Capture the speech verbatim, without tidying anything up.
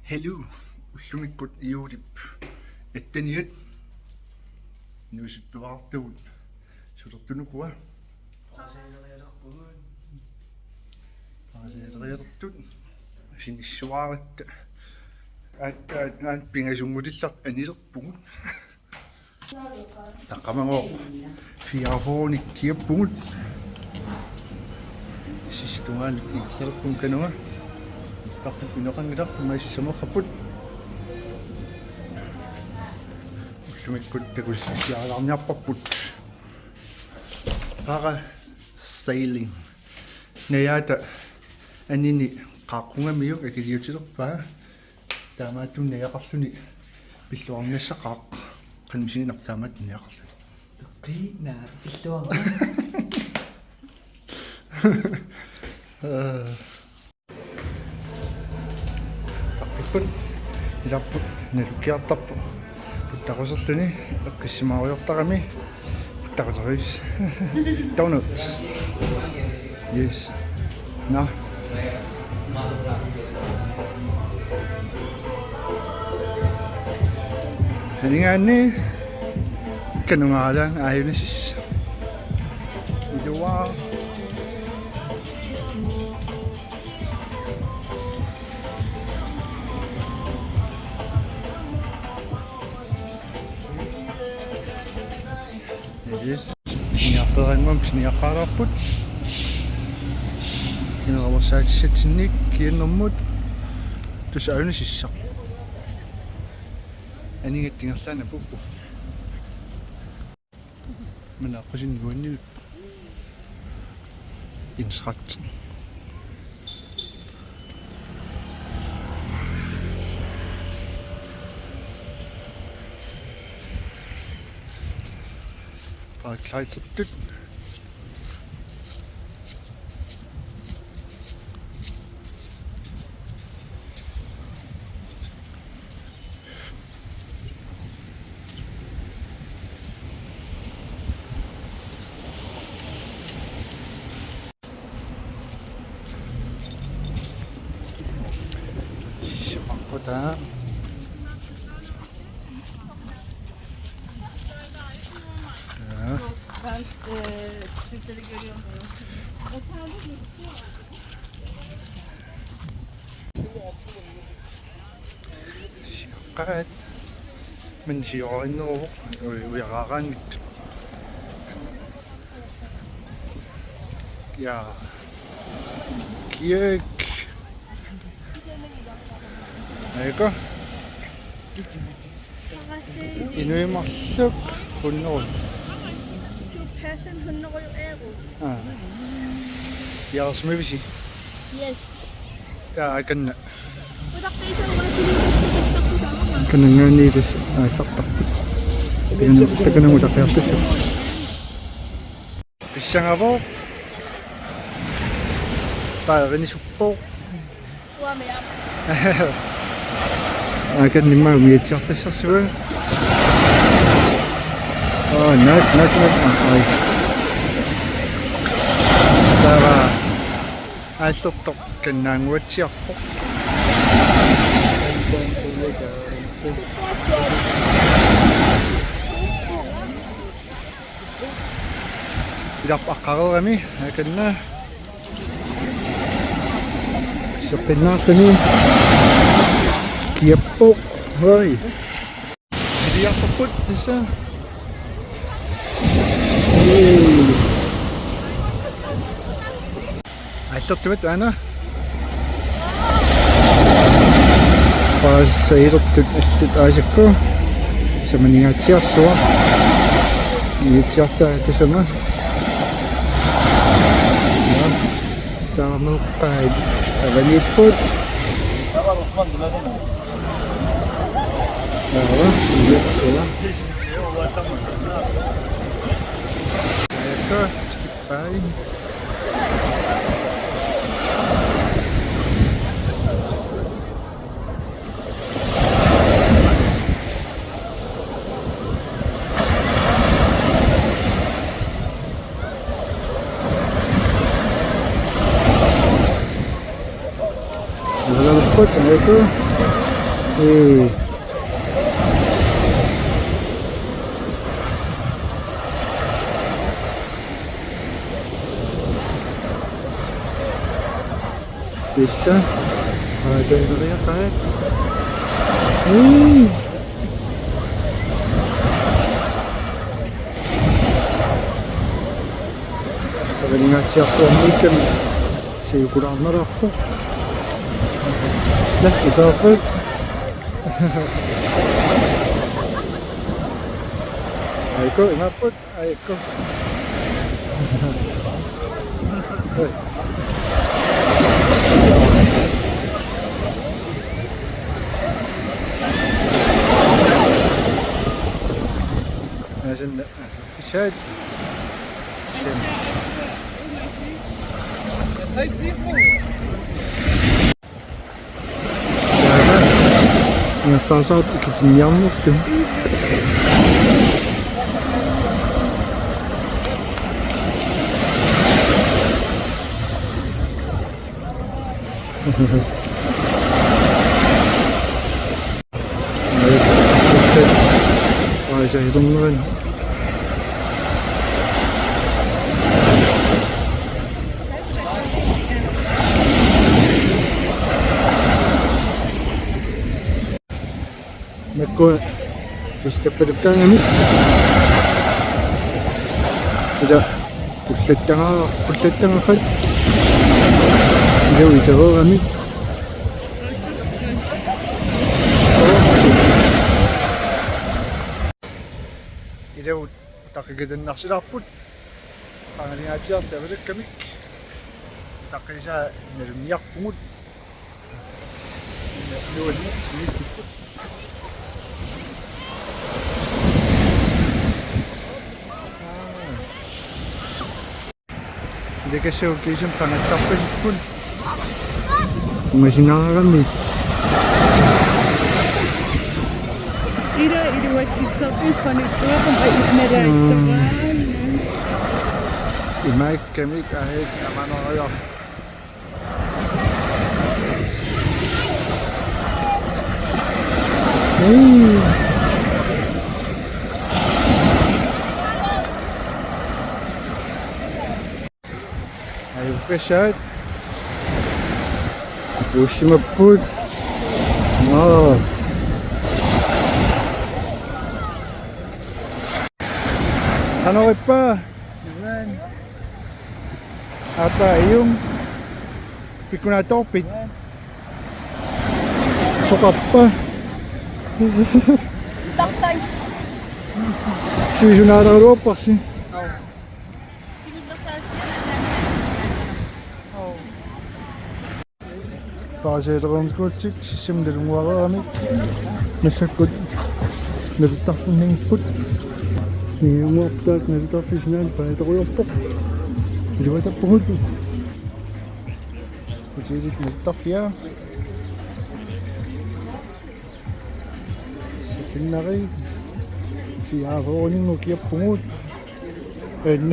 Hello, ullumikkut juulip atteniat. Nuusuttuartugut sulertunuku. Paasialeriartut. Sinissuaratta. Aat, aat, aat, pingasunngulillartut anilerpugut. Taqqamagooq fireogfyrrenik kiappugut. Sissatugaanut ingerlalerpugut kanunga. Tarfik uneqanngilaq, maissameqqapput. Ullumikkut takusiarniarparput. Parasailing. Najaata anini qaaqqungamiuk akiliutilerpaa. Taamaattumik najaqarluni pilluarnassaqaaq, qanoq isiginarpa taamaattumik najaqarluni. Qii, naa, pilluarna. Taqqipput, ilapput, nalukkiartarpoq. Puttaquserluni, eqqissimaarujoortarami. Puttaquseruis. Donuts. Yes. Nå. Anigaanni kanungaalaaq aajuna sissaq. Iluaa. Eli, siniarfeeraannguamik siniaqqaalaarput. Ineruersaatissatsinnik kiannermut. Tassa aajuna sissaq. Anigatta ingerlaannaq puuppoq. Manna aqqusineq nuanniippoq. Ensret. Paraglidertut. Sisamarputaa. Ja. Qaat. Men siorinneruvoq, ui-, uiaraaraanngitsoq. Ja. Kiak. Aiko. Inuit marluk hundrede. Two person hundrede euro. Aa. Piareersimavisi? Yes. Ja, akanna. Kanangaaniilis aallartarput. Takanu-, takanamut taqiartassapput. Pissangavoq. Paarinisuppoq. Uamia. Akanna immaqa umiatsiartassarsivagut. Aa, naak, naak, naak. Aa, ai. Taava aallertoq kannaannguatsiarpoq. Ilarp aqqareerami, akanna. Seqqinnaarluni. Kiappoq. Hoi. Siliartorput tassa. Hei. Aallertuat aana. Paasailertut allat aasakku. Samaningaatsiarsuaq. Niatsiartaa tassama. Ja. Taameerpaat avaniipput. Aava, ja, ja. Aakku, skippai. Nalalapput, aakku. Ee. Tassa. Aa, tassa. Ee. Qavallingaatsiartuarmiikkami siukulaarnalaarpoq. Naa, utaarput. Aiko, imaapput, aiko. Hoi. Asinna. Shit. Ingerlaarsuartut ikitinniarnertut. Aasahitorneran. Makku istappalukkaangamik. Ila ullattanga, ullattanga fat. Ila uitagoorami. Ilagut utaqqikitannarsilaarput. Qangalingaatsiartut avalakkamik. Utaqqiisaa nalunniarpugut. Nuanni, nuanni. Ilakassagut kiisami qangattarpasipput. Ungasingaarami. Ila iluatsitsisartut qanittuaqam ajunalaattoraanni. Imaakkamik ahit amanariar. Ai, ukkasaat. Uusimapput. Aa. Qanoq ippa? Aappa, Ajung. Pikkunaatsoorpit? Soqarpa? Sivisunaaraluarparsi. Paasilerniskuultik sissami nalunnguareeramik massakkut naluttarfinniipput. Niunnguartaat naluttarfik sinaani paatorujoorpoq. Iluatappugut. Hotelit naluttarfia. Pinnari. Fiafoorningu kiappugut. En.